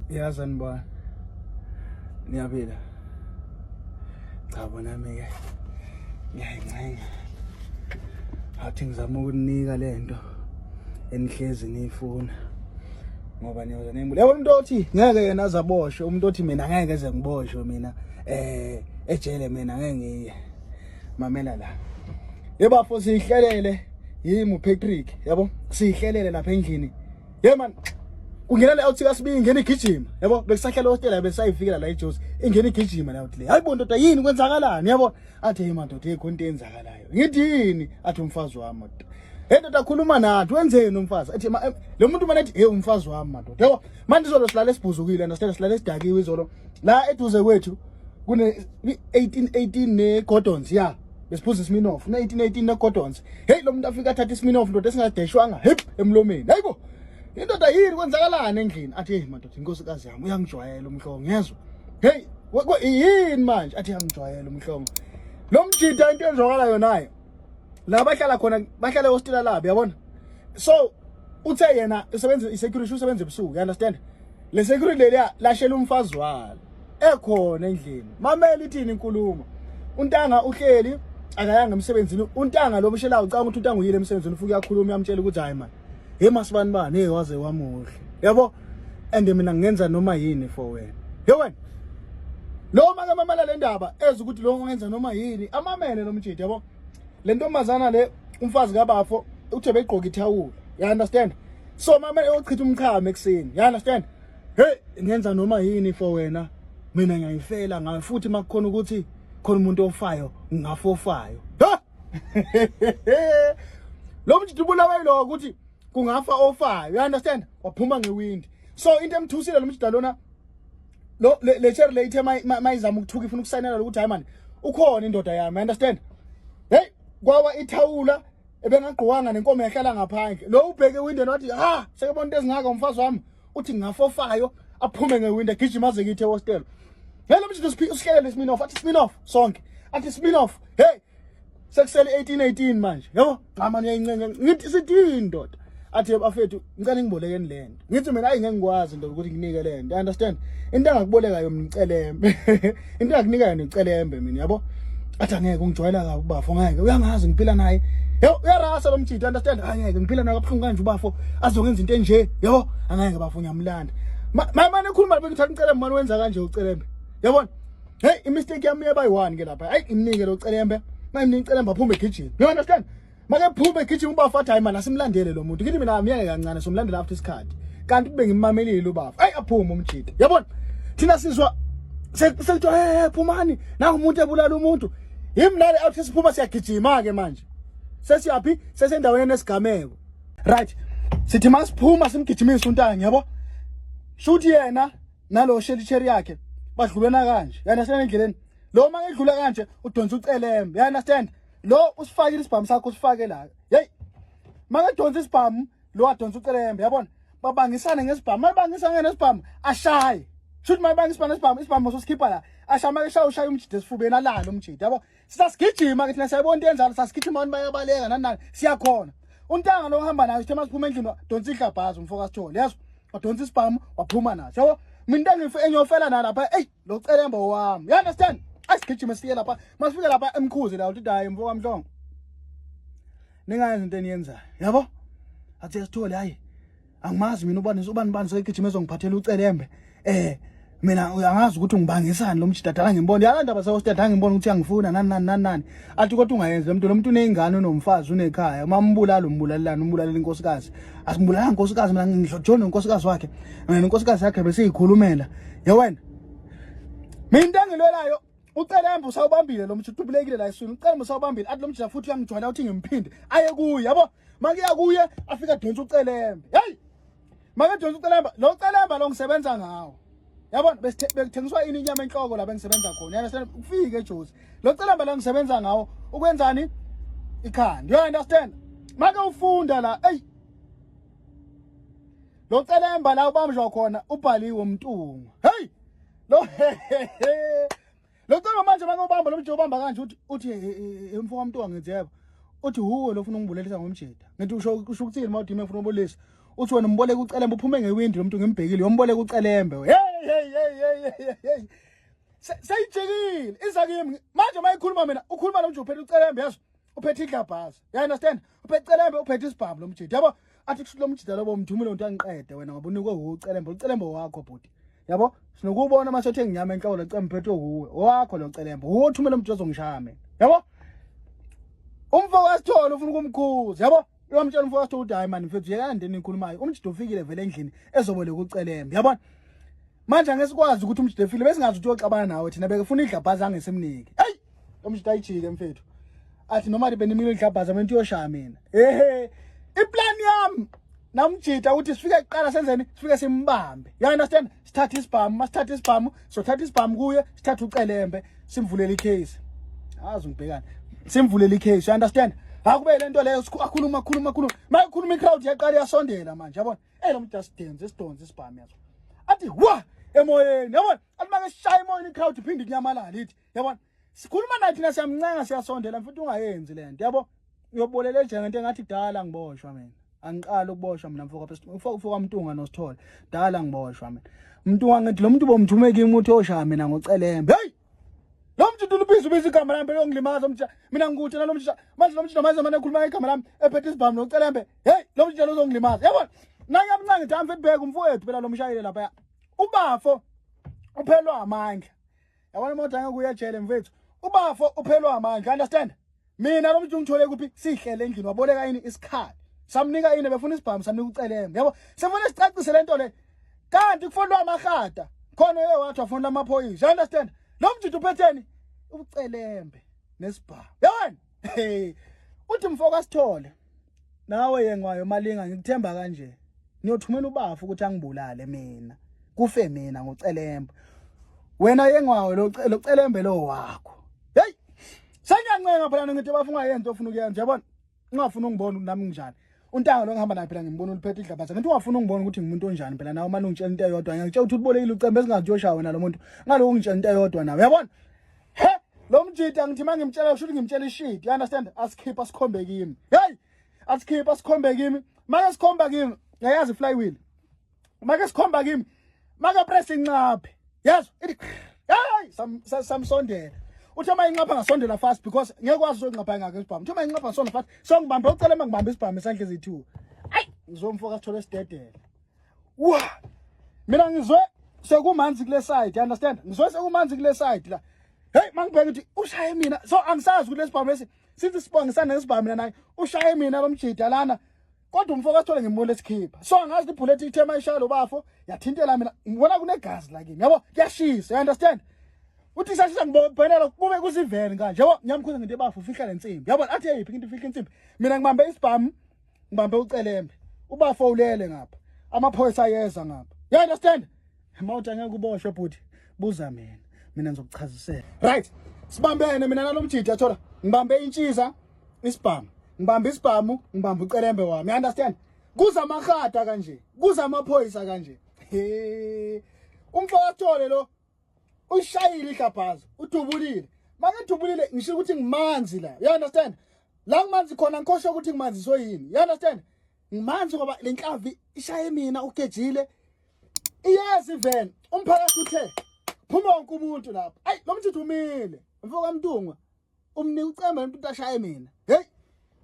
Ya sanibona. Niyaphila. Cha bona ke ngiyayincenga. Athi ngizama ukunika lento enihlezi niyifuna. Ngoba niyoza nembule. Yabo umuntu othi ngeke yena azaboshwe, umuntu othi mina ngeke eze ngiboshwe mina eh ejele mina ngeke ngiye. Mamela la. Yebafo sihlelele yimi uPatrick yabo sihlelele lapha endlini Hey man, kungena le out kaSibiya ingena igijima. Yabo bekusahlala hostela besayifikela la eJozi. Ingena igijima la out le. Hayibo ndoda yini kwenzakalani yabo? Athi hey madoda hey khona into eyenzakalayo. Ngithi yini? Athi umfazi wami madoda. Hey ndoda khuluma nathi wenzeni umfazi? Athi lo muntu manje athi hey umfazi wami madoda. Yabo manje izolo silale sibhuzukile understand silale sidakiwe izolo. La eduze kwethu kune 1818 ne Gordons ya. Besiphuza iSmirnoff ne 1818 ne Gordons. Hey lo muntu afika athatha iSmirnoff ndoda esingadeshwanga hip emlomeni. Hayibo. Indoda yini kwenzakalani endlini? Athi hey madoda inkosikazi yami uyangijwayela umhlongo ngezwe. Hey yini manje? Athi uyangijwayela umhlongo. Lo mjida into enzakalayo naye. La bahlala khona bahlala ehostela labo yabona. So uthe yena usebenza i-security usebenza ebusuku you understand? Le security leliya lashela umfazi walo. Ekhona endlini mamela ithini inkulumo untanga uhleli akayanga emsebenzini untanga lo mshelayo ucanga ukuthi untanga uyile emsebenzini ufike uyakhuluma uyamtshela ukuthi hayi man hey masibani bani hey waze wamuhle yabo and mina ngingenza noma yini for wena he wena lo make mamela le ndaba eza ukuthi lo ngenza noma yini amamele lo mjidi yabo le ntombazana le umfazi kabafo uthe begqoka ithawula you understand so mama eyochitha umchamo ekuseni you understand hey ngenza noma yini for wena mina ngiyayifela ngawe futhi makukhona ukuthi khona umuntu ofayo ngingafofayo ha lo mjidi ubulawa yiloko ukuthi kungafa ofayo you understand waphuma ngewindi so into emthusile lo mjida lona lo le cherry le ithe mayizama ukuthuka ifuna ukusayinela ukuthi hayi man ukhona indoda yami understand hey kwawa ithawula ebengagqokanga nenkomo yahlala ngaphandle lo ubheke ewindeni wathi ha sekebona into ezingaka umfazi wami uthi ngafofayo aphume ngewindow agijima aze kithi ehostel hey lo mjito usihlelele Sminoff athi Sminoff sonke athi Sminoff hey sekusele 1818 manje yabo cha manje uyayincenga ngithi sithini ndoda athi bafethu ngicela ngibolekeni lento ngithi mina ayi ngeke ngikwazi ndoda ukuthi nginike lento you understand into engakubolekayo mina icelembe into engakunika yona icelembe mina yabo athi angeke ungijwayela kabi ubafo ngeke uyangazi ngiphila naye yebo uyarasa lo mjidi understand angeke ngiphila naye kabuhlungu kanje ubafo azongenza into enje yabo angeke bafo ngiyamlanda manje ekhuluma bengithatha icelembe manje wenza kanje ucelembe yabona hey imistake yami yaba yi-one ke lapha hayi imnike lo celembe mayimnike icelembe aphume egijima you understand make phume egijima ubafa athi hayi mani asimlandele lo muntu ngithi mina amyeke kancane somlandela after isikhathi kanti kube ngimmamelile ubafa hayi aphume umjida yabona thina sizwa sekuthiwa hey phumani nangu umuntu ebulala umuntu yimi nale out siphuma siyagijima ke manje sesiyaphi sesendaweni enesigameko right sithi masiphuma simgijimisa untanga yabo shuthi yena nalo sheli cherry yakhe badlulena kanje you understand endleleni lo uma ngedlula kanje udonsa ucelembe you understand lo usifakile isibhamu sakho usifake la hey makedonsa isibhamu lo adonsa ucelembe yabona babangisane ngesibhamu mabangisane ngesibhamu ashaye shuthi mayibanga isibhamu nesibhamu isibhamu sosikhipha la ashaya makeshaya ushaya umjidi esifubeni alale umjidi yabo sisasigijima ke thina siyayibona into enzalo sasigijima abantu bayabaleka nani nani siyakhona untanga lo uhamba nayo sithe masiphuma endlini wadonsa ihlabhazi umfo kaSithole yazi wadonsa isibhamu waphuma naso yabo mina into engiyofela na lapha eyi lo celembo wami you understand asigijime siye lapha masifike lapha emkhuze la uthi hayi mfo kaMhlongo ningayenza into eniyenzayo yabo athi sithole hayi angimazi mina ubani ubani bani sekigijima ezongiphathela ucelembe eh mina uyangazi ukuthi ungibangisani lo mjida dala ngimbona yala ndaba sewostad ngimbona ukuthi uyangifuna nani nani nani nani athi kodwa ungayenzi lo muntu lo muntu uneyingane unomfazi unekhaya uma umbulala umbulalelani umbulalela inkosikazi asimbulala inkosikazi mina ngidlojona nonkosikazi wakhe mina nonkosikazi yakhe bese yikhulumela ye wena mina into engilwelayo ucelembe usawubambile lo mjida udubulekile la eswini ucelembe usawubambile athi lo mjida futhi uyangijwayela uthi ngimphinde aye kuye yabo makuya kuye afika adonsa ucelembe hey makedonsa ucelembe lo celembe lo ngisebenza ngawo yabona bekuthengiswa ini inyama enhloko la bengisebenza khona you understand ufike eJozi lo celembe la ngisebenza ngawo ukwenzani ikhanda you understand make ufunda la hey lo celemba la ubamjwa khona ubhaliwe umntungu hey lo Lo cebo manje makubamba lo mjida ubamba kanje uthi uthi mfo wamntu wangithi yebo. Uthi huwe lo ufuna ungibulelisa ngomjida. Ngithi usho usho ukuthini mawuthi mina ufuna ubulisa. Uthi wena umboleka ucelembe uphume ngewindi lo muntu ngimbhekile uyomboleka ucelembe. Hey hey hey hey hey hey. Seyijikile iza kimi manje mayikhuluma mina ukhuluma lo mjita uphethe ucelembe yazi uphethe idlabhazi. You understand? Uphethe ucelembe uphethe isibhamu lo mjita. Yabo athi kusho lo mjita lobo umthumile umuntu angiqede wena ngoba unikwe ucelembe ucelembe wakho bhuti. Yabo sinokubona mase uthenga inyama enhloko lo cembe phethwe wuwe owakho lo celembe wuwe othumela umuntu ozongishaya mina. Yabo umfo kaSithole ufuna ukumkhuza yabo uyamtshela umfo kaSithole ukuthi hayi mani mfethu yekani into enikhulumayo umjita ufikile vele endlini ezoboleka ucelembe yabona manje angeke sikwazi ukuthi umjita efile besingazi ukuthi uyoxabana nawe thina bekefuna idlabhazi angesimniki hey umjita ayijike mfethu athi noma benimile idlabhazi abantu uyoshaya mina ehe iplan yami namjita ukuthi sifike kuqala senzeni sifike simbambe you understand sithathe isibhamu masithathe isibhamu sothatha isibhamu kuye sithathe ucelembe simvulele icase azi ngibhekane simvulele icase you understand akube lento leyo akhuluma akhuluma akhuluma mayikhuluma icrowd yaqala iyasondela manje yabona eh lo muntu asidenze sidonse isibhamu yazo athi wa emoyeni yabona athi make sishaya emoyeni icrowd iphinde inyamalala ithi yabona sikhuluma naye thina siyamncenga siyasondela mfethu ungayenzi lento yabo uyobolela ejele ngento engathi dala ngiboshwa mina angiqali ukuboshwa mina mfoka mfoka Mtunga noSithole dala ngiboshwa mina Mtunga ngithi lo muntu bomthume kimi uthi oshaya mina ngocelembe hey lo muntu ubiza ubiza igama lami phela ongilimaza umtsha mina ngikude nalo mtsha manje lo mtsha manje manje ekhuluma igama lami ephethe isibhamu nocelembe hey lo mtsha lozongilimaza yabona nangiyamncenga ngithi amfethu bheka umfowethu phela lo mshayile lapha ubafo uphelwa amandla yabona imoto angeke uye ejele mfethu ubafo uphelwa amandla understand mina lo muntu ungithole kuphi sihlele endlini waboleka yini isikhali samnika yini befuna isibhamu samnika ucelembe yabo sefuna sicacise lento le kanti kufonwa amahada khona uye wathi wafonela amaphoyisa understand lo mjita uphetheni ucelembe nesibhamu yabona hey uthi mfoka sithole nawe yengwayo malinga ngikuthemba kanje ngiyothumela ubafu ukuthi angibulale mina kufe mina ngocelembe wena yengwayo lo celembe lo wakho hey sengiyancenga phela ngithi bafu ungayenzi ofuna ukuyenza yabona ungafuni ungibona ukuthi nami nginjani untanga lo ngihamba naye phela ngimbona uliphethe idlabhaza ngithi ungafuni ungibona ukuthi ngimuntu onjani phela nawe manje ungitshela into eyodwa ngiyakutshela ukuthi ubolekile ucembe esingathi uyoshaya wena lo muntu ngaloko ungitshela into eyodwa nawe uyabona he lo mjita ngithi mangimtshela kusho ukuthi ngimtshela ishit you understand asikhipha sikhombe kimi hey asikhipha sikhombe kimi make sikhomba kimi ngiyayazi flywheel make sikhomba kimi make press inqaphe yazo ithi hey samsondela uthe uma inqapha ngasondela fast because ngeke kwazi uzonqapha ngakho isibhamu uthe uma inqapha ngasondela fast so ngibambe ucela uma ngibambe isibhamu esandla eziyi-two ayi ngizomfoka sithole esidedele wa mina ngizwe sekumanzi kule side you understand ngizwe sekumanzi kule side la hey mangibheka ukuthi ushaye mina so angisazi ukuthi lesibhamu lesi sithi sibongisana nesibhamu mina naye ushaye mina lomjida lana kodwa umfo kasithole ngimbona esikhipha so angazi ibullet ithe mayishaya lo bafo yathintela mina ngibona kunegazi la kimi yabo kuyashisa you understand uthi sashisa ngibonela kube kusiveni kanje yabo ngiyamkhuza ngento ebafo ufihla lensimbi yabo athi eyiphi into ifihla insimbi mina ngibambe isibhamu ngibambe ucelembe ubafo ulele ngapha amaphoyisa ayeza ngapha you understand mawuthi angeke uboshwe bhuti buza mina mina ngizokuchazisela right sibambene mina nalomjidi yathola ngibambe intshiza isibhamu ngibambe isibhamu ngibambe ucelembe wami you understand kuza amahada kanje kuza amaphoyisa kanje he umfo wathole lo uyishayile ihlabhazo udubulile makedubulile ngisho ukuthi ngimanzi la you understand la ngimanzi khona ngikhohlwa ukuthi ngimanzi so yini you understand ngimanzi ngoba le nhlavi ishaye mina ugejile iyeza iveni umphakathi uthe phuma wonke umuntu lapha ayi lo mjitha umile mfo kamntungwa umnika ucembe umuntu ashaye mina hey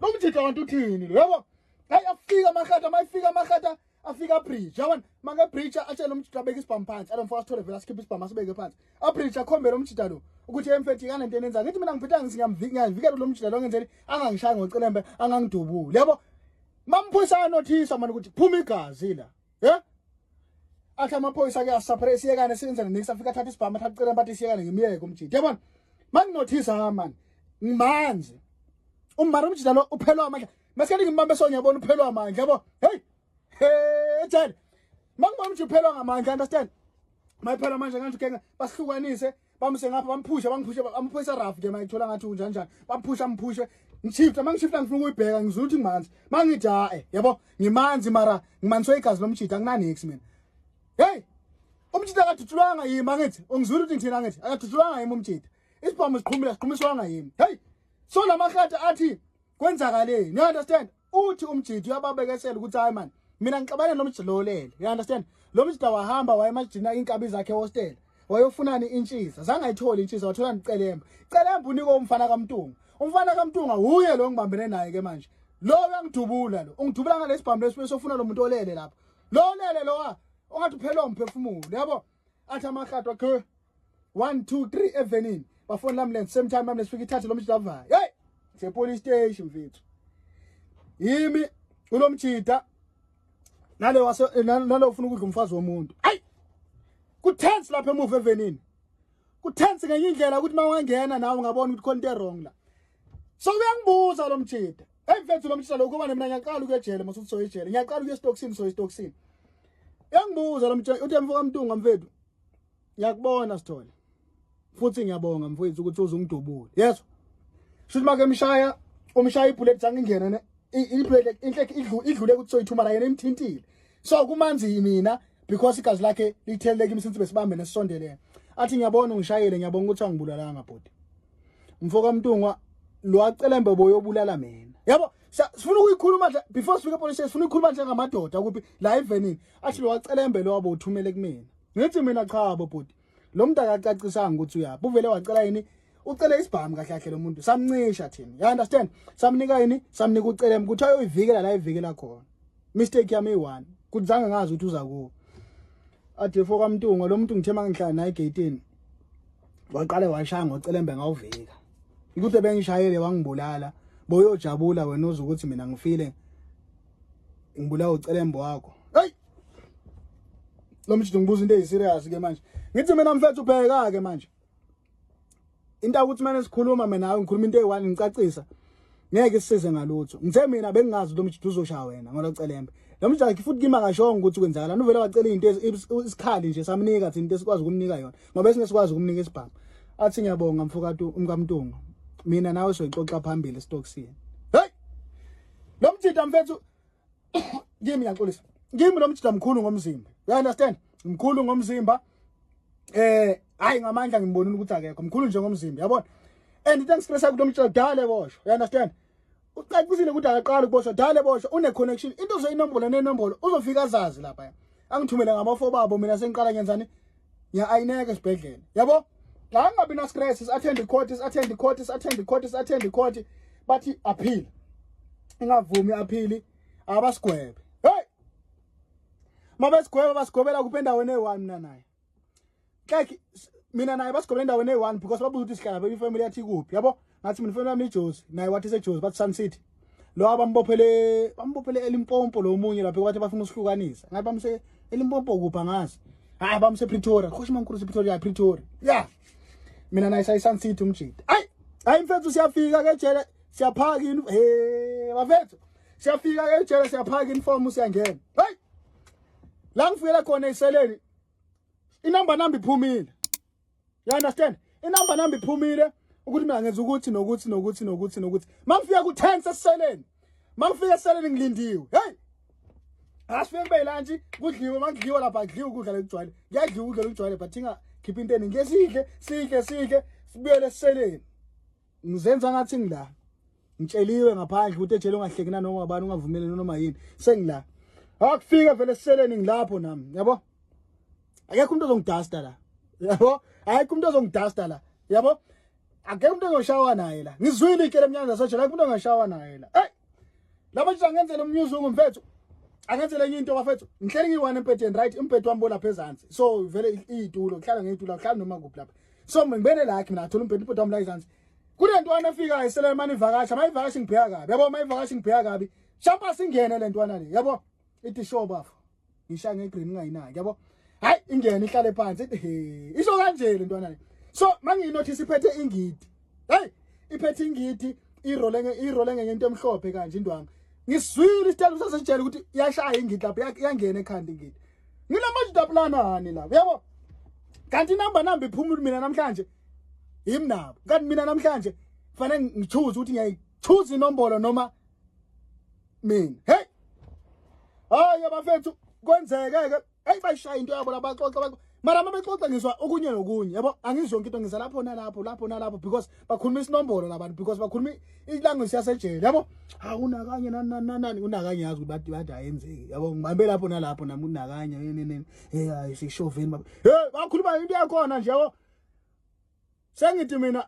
lo mjitha kanti uthini lo yabo hayi afika amahata mayifika amahata afika bridge yabona make bridge atshele umjita abeke isibhamu phansi alomfo asithole vele asikhiphe isibhamu asibeke phansi abridge akhombe lo mjita lo ukuthi emfethi kanento enenza ngithi mina ngiphethe ngiyavikela lo mjita lo ngenzeni angangishayi ngocelembe angangidubuli yabo mamphoyisa anothisa manje ukuthi phuma igazi la ye athi amaphoyisa ke aseparate siyekane senze next afika athatha isibhamu athatha ucelembe athi siyekane ngimyeke umjita yabona manginothisa mani ngimanzi umbara umjita lo uphelwa amandla Masikade ngimbambe so ngiyabona uphelwa amandla yabo. Hey. Hey, tshela. Mangibona ukuthi uphelwa ngamandla understand? Mayiphela manje ngathi ukenga basihlukanise bamse ngapha bamphushe bangiphushe amphushe rough ke mayithola ngathi unjani njani bamphusha amphushe ngishifta mangishifta ngifuna ukuyibheka ngizwa ukuthi ngimanzi mangithi hayi yabo ngimanzi mara ngimanziswe igazi lomjita anginanix mina hey umjita akadutshulwanga yimi angithi ungizwile ukuthi ngithina angithi akadutshulwanga yimi umjita isibhamu siqhumile siqhumiswanga yimi hey so lamahlati athi kwenzakaleni you understand uthi umjidi uyababekesela ukuthi hayi man Mina ngixabane nomjita lo olele, you understand? Lo mjita wahamba waye emajina inkabi zakhe hostel, wayofunani intshiza, zange ayithole intshiza, wathola nicelemba. Celemba unikwe umfana kaMtunga. Umfana kaMtunga wuye lo ngibambene naye ke manje. Lo uyangidubula lo, ungidubula ngalesibhamu lesi sofuna lo muntu olele lapha. Lo olele lo ongathi uphelwa umphefumulo, yabo? Athi amahlato akhe 1 2 3 evenini, bafona ambulance, same time ambulance fika ithathe lo mjita avayo. Hey, se police station mfethu. Yimi ulomjita nale wase nale ufuna ukudla umfazi womuntu. Ayi, ku tense lapha emuva evenini, ku tense ngenye indlela ukuthi mawangena nawe ungabona ukuthi khona into wrong la. So uyangibuza lo mjita, hey mfethu, lo mjita lo kuba mina ngiyaqala ukuya ejele mase uthi ejele, ngiyaqala ukuya esitokisini, so esitokisini. Uyangibuza lo mjita, uthi, "Mfoka Mtunga mfethu, ngiyakubona Sithole, futhi ngiyabonga mfowethu ukuthi uzungidubule." Yezwa, shuthi make emshaya, umshaya ibullet zange ingene ne ibullet inhle idlule ukuthi soyithuma la, yena imthintile. So kumanzi mina because igazi lakhe litheleleke imisinsi, besibambe nesisondelene. Athi, "Ngiyabona ungishayile, ngiyabonga ukuthi angibulalanga bhuti. Mfoka Mntungwa, lo acelembe boyobulala mina." Yabo, sifuna ukuyikhuluma nje before sifike police station, sifuna ukuyikhuluma njengamadoda kuphi la evenini. Athi, "Lo wacelembe lo wabo uthumele kumina." Ngithi mina, "Cha bo bhuti, lo muntu akacacisanga ukuthi uyaphi, uvele wacela yini, ucele isibhamu kahle kahle lo muntu, samncisha thina, you understand? Samnika yini, samnika ucelembe ukuthi ayoyivikela la ivikela khona. Mistake yami eyi-one kuthi zange ngazi ukuthi uza kuwo." Athi, "Mfo kaMntungwa, lo muntu ngithe mangihlala naye egeyitini waqale washaya ngocelembe, ngawuvika. Ukuthi bengishayele wangibulala, boyojabula wena uze ukuthi mina ngifile, ngibulawa ucelembe wakho." Hey, lo mjita ngibuza into eyiserious ke manje. Ngithi mina, "Mfethu, ubheka ke manje into ukuthi manje sikhuluma mina nawe, ngikhuluma into eyi-one, ngicacisa, ngeke isisize ngalutho." Ngithe mina bengingazi lo mjita uzoshaya wena ngolocelembe. Lo mjita futhi kimi akashongo ukuthi kwenzakalani, uvele wacela into isikhali nje, samnika thina into esikwazi ukumnika yona ngoba esingesikwazi ukumnika isibhamu. Athi, "Ngiyabonga mfokatu umkamntungu, mina nawe soyixoxa phambili esitokisini." Hey, lo mjita mfethu kimi, ngiyaxolisa, kimi lo mjita mkhulu ngomzimba, you understand? Mkhulu ngomzimba, hayi ngamandla ngimbonile ukuthi akekho mkhulu nje ngomzimba, yabona? And into engistressa kulo mjita, dale boshwa, you understand? Ucacisile ukuthi akaqali ukuboshwa, dale boshwa, une connection, into zoyinombolo nenombolo uzofika azazi lapha. Angithumele ngamafo babo, mina sengiqala ngenzani, ngiya-ayineka esibhedlela, yabo? Angabi na stress, attend court, attend court, attend court, attend court, bathi appeal, ingavumi appeal, abasigwebe. Hey, mabesigweba basigwebela kuphi? Endaweni eyi-one mina naye, like mina naye basigwebela endaweni eyi-one because babuza ukuthi sihlala ifamily yathi kuphi, yabo? Ngathi mina ifamily yami iJozi, naye wathi iseJozi, bathi Sun City. Lo abambophele eLimpopo, lo munye lapho bathi bafuna usihlukanisa, ngathi bamse eLimpopo kuphi angazi, hayi bamse Pretoria, khoshi mankulu sePretoria, Pretoria yeah. Mina naye sayi Sun City umjita. Hayi hayi mfethu, siyafika ke ejele, siyaphaka in, hey bafethu, siyafika ke ejele, siyaphaka uniform, siyangena. Hey, la ngifikela khona eseleni, inamba namba iphumile, you understand? Inamba namba iphumile ukuthi mina ngenza ukuthi nokuthi nokuthi nokuthi nokuthi. Mangifika ku10 sesiseleni, mangifika eseleni ngilindiwe. Hey, asifike kube lunch, kudliwe, makudliwa lapha kudliwa ukudla lekujwayele, kuyadliwa ukudla lekujwayele, but inga khipha into eningi, ngesidle sidle sidle, sibuyele esiseleni. Ngizenza ngathi ngila, ngitsheliwe ngaphandle ukuthi ejele ungahleki nanoma ubani, ungavumeli noma yini. Sengila, akufika vele esiseleni, ngilapho nami, yabo? Akekho umuntu ozongidasta la, yabo? Ayikho umuntu ozongidasta la, yabo? Akekho umuntu ongoshawa naye la. Ngizwile ikele emnyango zasejele, akekho umuntu ongashawa naye la. Hey, lapho nje angenzele umnyuzungu mfethu, angenzele enye into bafethu. Ngihleli ngiyi-one embhedeni, right? Umbhede wami bolapha ezansi, so vele iy'tulo kuhlala ngey'tulo, akuhlali noma kuphi lapha. So ngibene lakhe mina ngathola umbhede wami la ezansi. Kunentwana efikayo esele mane ivakasha, mayivakasha ngibheka kabi, yabo? Mayivakasha ngibheka kabi, shampa singene le ntwana le, yabo? Ithi, "Sho bafo," ngishaya ngegreen ngayinaki, yabo? Hayi, ingene ihlale phansi, ithi, "He," isho kanje le ntwana le. So mangiyinotice iphethe ingidi, hey, iphethe ingidi, irole ngento emhlophe kanje indwangu. Ngisizwile isitelo sasejele ukuthi iyashaya ingidi lapha, iyangena ekhanda ingidi. Nginamajita planani lapha, yabo? Kanti inamba namba iphuma mina namhlanje yimi nabo, kanti mina namhlanje fanele ngichoose ukuthi ngiyayichoose inombolo noma mina. Hey hayi abafethu, kwenzeke ke, hey, bayishaya into yabo labaxoxa. Mara uma bexoxa ngizwa okunye nokunye, yabo, angizwa yonke into, ngizwa lapho nalapho, lapho nalapho, because bakhuluma isinombolo labantu, because bakhuluma ilanguage yasejele, yabo. Ha, unakanye nani nani nani, unakanye, yazi ukuthi bathi bathi ayenzeki, yabo. Ngibambe lapho nalapho nami, unakanye nini nini, hey, hayi, sishoveni baba, hey, bakhuluma into yakhona nje, yabo. Sengithi mina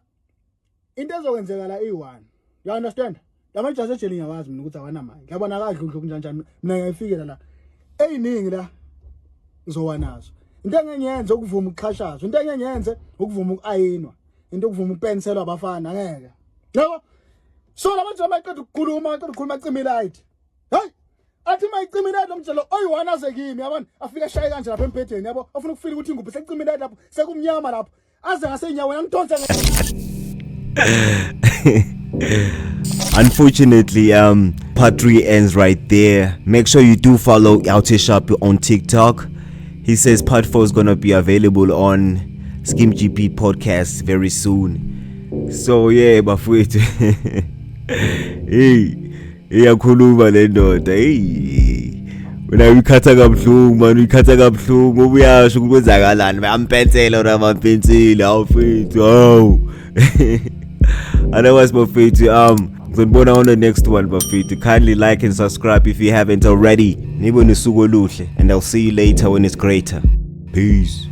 into ezokwenzeka la iyi-one, you understand? Lamajazi ejele ngiyawazi mina ukuthi awanamali, yabona, akadludlu kunjani njani. Mina ngiyayifikela la eyiningi la ngizowa nazo. Into engengiyenze ukuvuma ukuxhashazwa, into engengiyenze ukuvuma uku-ayinwa, into ukuvuma ukupenselwa abafana, angeke, yabo. So labantu baqeda ukukhuluma, baqeda ukukhuluma, acima ilight. Hayi, athi mayicima ilight, lomjelo oyi-one aze kimi, yabona, afike ashaye kanje lapha embhedeni, yabo, afuna ukufila ukuthi ingubhe secima ilight lapho, sekumnyama lapho, aze ngasenyaweni angidonse. Unfortunately, part 3 ends right there. Make sure you do follow Outie Sharp on TikTok. He says part 4 is gonna be available on Skeem GP podcast very soon. So yeah, bafowethu. Hey, iyakhuluma le ndoda. Hey. Wena uyikhatha kabuhlungu man, uyikhatha kabuhlungu ngoba uyasho ukuthi kwenzakalani, bayampensela or abampenseli, hawu mfethu, hawu. Otherwise bafethu, ngizonibona on the next one bafethu. Kindly like and subscribe if you haven't already. Nibe nosuku oluhle and I'll see you later when it's greater. Peace.